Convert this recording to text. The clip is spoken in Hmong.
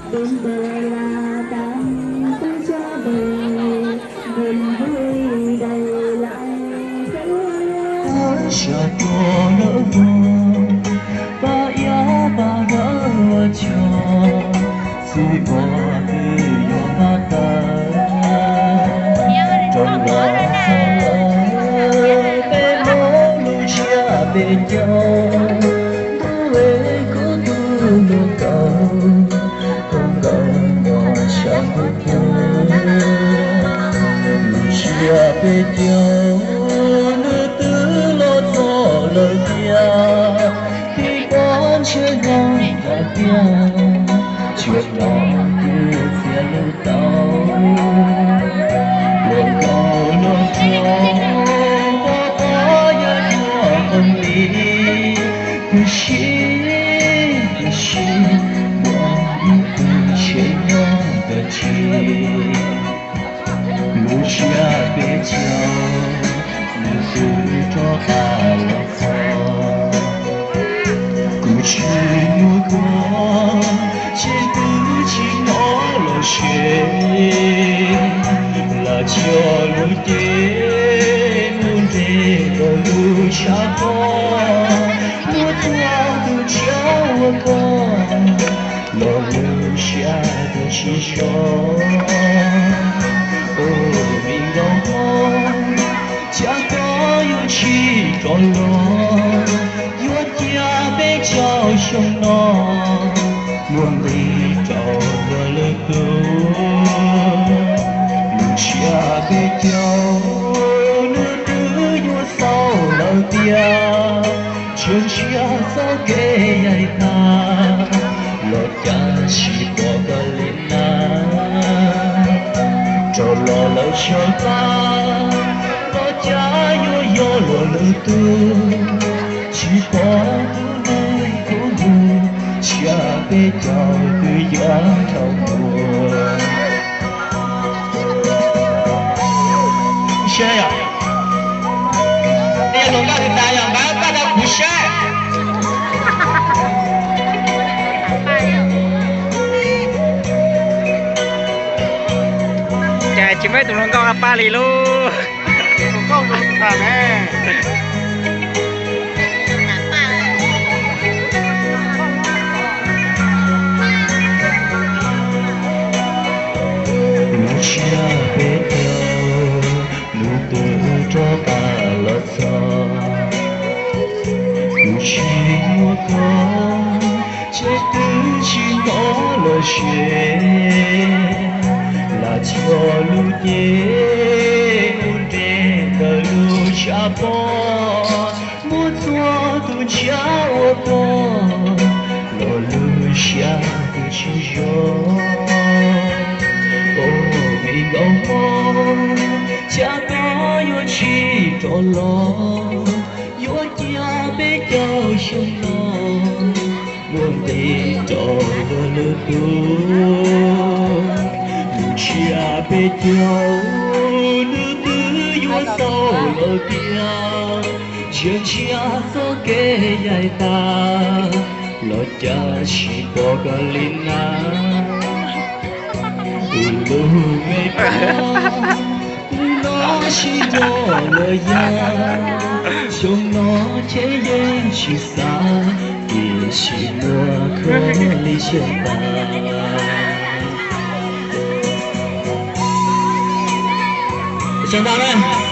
Sab tuaj lawm mus, pab iab pab dawb ua tsaug, txij ua twg yuav pab tawm. Rau los txog lawm peb Hmoob lub tsiab peb caug, ntuj es kuv tus hluas nkauj, khaub ncaws npog sab ntuj pug. Lub tsiab peb caug nws twb los txog lawm tiag, tib pob ntshiab nyoog hais tias, tsuas no twb txiav lub tau. Hluas nkauj hluas nraug, pab pab yog nyuam qhuav li, tiam sis, tiam sis, muaj ib tug tsheb nyob ntawm tsev. Lub tsiab peb caug nws twb rov qab los txog. Kuv tsis muaj koj ces twb tsis hnov los tsev, lam cog lub cev mus nres rau lub tshav pob, muab txhua tus ntshiab ua koj los lub siab twb tsis zoo. Ub, me nkauj hmoob, cas koj yuav tsis rov los, yuav cia peb caug xyoo no muab nqis rau luag lwm tus. Lub tsiab peb caug nws twb yuav xaus lawm tiag, tseem ntsiag txoj kev yaim tag, los cas tsis pom koj li na. Rov los lawm tshaw tag, los cas yuav yog luag lwm tus, tsis pom tus neeg kub ntug, tsiab peb caug twb yuav dhau mus. Saib yom, nej yog tus nkauj tus nraug yog npaj paj rau kuv saib. Cas tsis muaj tus hluas nkauj no pab li lauj. Lub tsiab peb caug nws twb rov qab los txog. Kuv tsis muaj koj ces twb tsis hnov los tsev, lam cog lub cev mus nres ntawm lub tshav pob, muab txhua tus ntshiab ua koj los lub siab twb tsis zoo. Ub, me nkauj hmoob, cas koj yuav tsis rov los, yuav cia peb caug xyoo no muab nqis rau luag lwm tus. Lub tsiab peb caug nws twb yuav xaus lawm tiag, tseem ntsiag txoj kev yaim tag, los cas tsis pom koj li na. Tus hlub me koj, tus no sib nrauj lawm yag, xyoo no ces yeej tsis xav, tiam sis muaj koj li xyoo tas. Xyoo tas na.